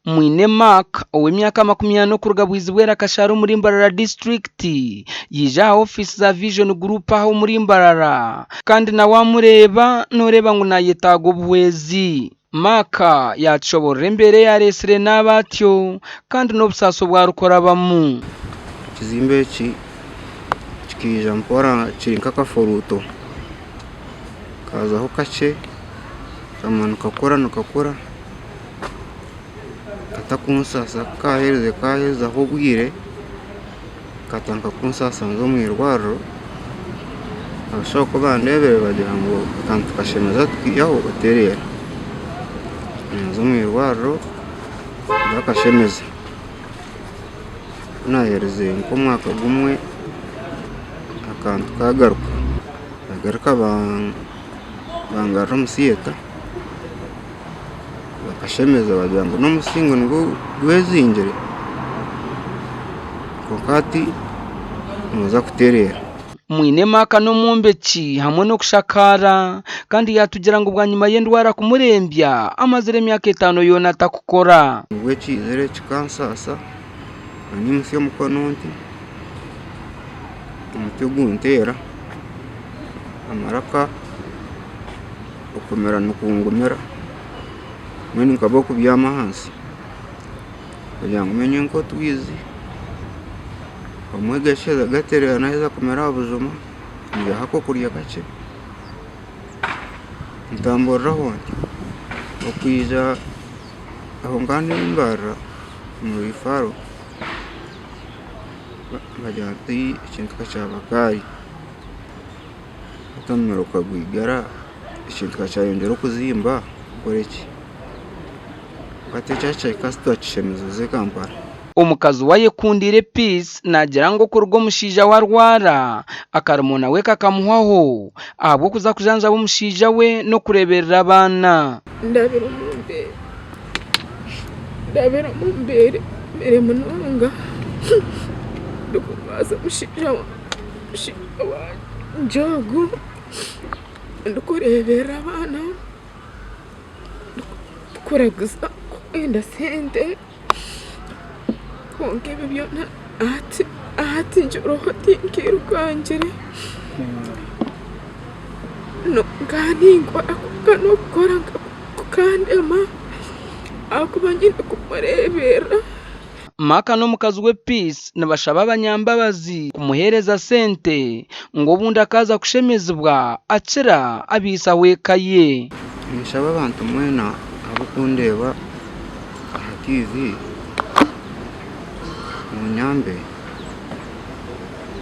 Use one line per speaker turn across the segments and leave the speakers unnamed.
Mwine Mark ow'emyaka 40 okuruga Bwizibwera Kashari omuri Mbarara disiturikiti yaija aha ofiisi za Vision Group aha omuri Mbarara kandi nawe amureeba noreeba ngu nayetaaga obuhwezi. Mark yaatushoboorora embeera eyareetsire naaba atyo kandi n'obusaasi obu arikurabamu.
Ekizimbe eki kikaija mpora kiri nk'akafuruuto kaazaho kakye kamara nikakura nikakura katakunsaasa ku kaaherize kaahezaho obwire katandika kunsaasa nza omu irwariro abashaho ku bandeebire bagira ngu akantu tukashemeza tukaihaho otereera naaza omu irwariro bakashemeza ku naaherize nk'omwaka gumwe akantu kaagaruka bagaruka bangarura omu theatre. Bakashemeza bagira ngu n'omusingo nigwo gwezingire kwonka hati nooza kutereera.
Mwine Mark n'omwombeki hamwe n'okushakaara kandi yaatugira ngu bwanyima y'endwara kumurembya amazire emyaka etaano yoona atakukora.
Nibwo ekiizire kikansaasa naimutsya omukono nti omutwe gunteera amaraka. Okumira nikungumira mbwenu nkaba okubyama ahansi kugira ngu nywe nk'otwizi obumwe gasheza gaterera naheza kumira aha bujuma ndyaho akokurya kakye ntamburiraho ntyo okwija aho nkaba ndi mbarara omu riifaro bagira bati ekintu kakyaba kaayi. Hati omumiro gukagwigara ekintu kikakyayongyera okuzimba nkore ki? Hati ekya kyahika hati twakishemeza oze Kampala.
Omukazi we ayekundiire Peace naagira ngu okuruga omushaija we arwara, akarimo nawe kakamuhwaho ahabw'okuza kujanjaba omushaija we n'okureeberera abaana.
Ndabire omu mbeera, ndabire omu mbeera egumire munonga ndikurwaza omushaija wangye. Omushaija wangye ogu ndikureeberera abaana ndikuraguza kwenda sente kwonka ebi byona hati nkiriho tinkirukangire nkaba ninkora kwonka n'okukora kukandema ahakuba nyine kumureeberera.
Mark n'omukazi we Peace nibashaba abanyambabazi kumuheereza sente ngu obundi akaaza kushemezibwa akira abaisaho eka ye.
Ninshaba abantu mwena abarikundeeba aha tiivi munyambe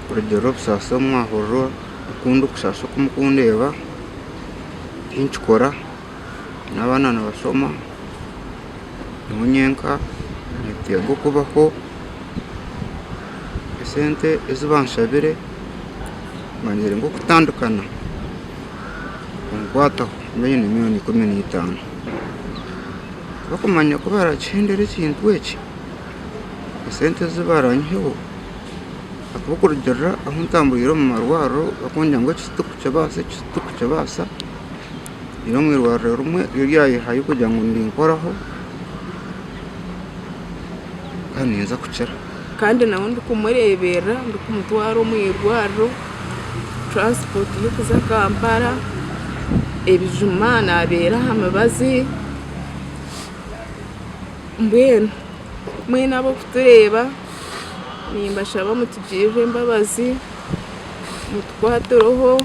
kurugiirira obusaasi obu mwahurira oku ndikushaasha oku murikundeeba tinkikora n'abaana nibashoma. Nyowe nyenka nyetenga okubaho, esente ezi banshabire manyire ngu okutandikana kunkwataho mbe nyine miriyoni 15. Tibakumanya ku barakihendere ekintu eki, esente ezi baranyiheho ahakuba okurugiirira ahu ntamburiire omu marwariro bakungira ngu eki titukukibaasa eki titukukibaasa. Ngiire omu irwariro rimwe ryo ryayehayo kugira ngu ninkoraho kandi ninza kukira.
Kandi nawe ndikumureeberera ndikumutwara omu irwariro, transport y'okuza Kampala, ebijuma naabiha aha mibazi, mbwenu mbwenu ab'okutureeba nimbashaba mutugirire embabazi mutukwatireho.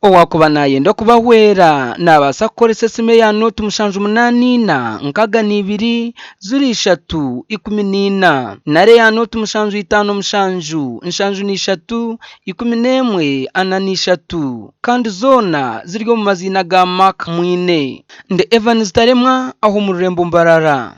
Owaakuba naayenda okubahwera naabaasa kukoresa esimu eya nooti 784 62 03 14 nari eya nooti 757 73 11 43 kandi zoona ziri omu maziina ga Mark Mwine. Ndi Evans Taremwa aha omu rurembo Mbarara.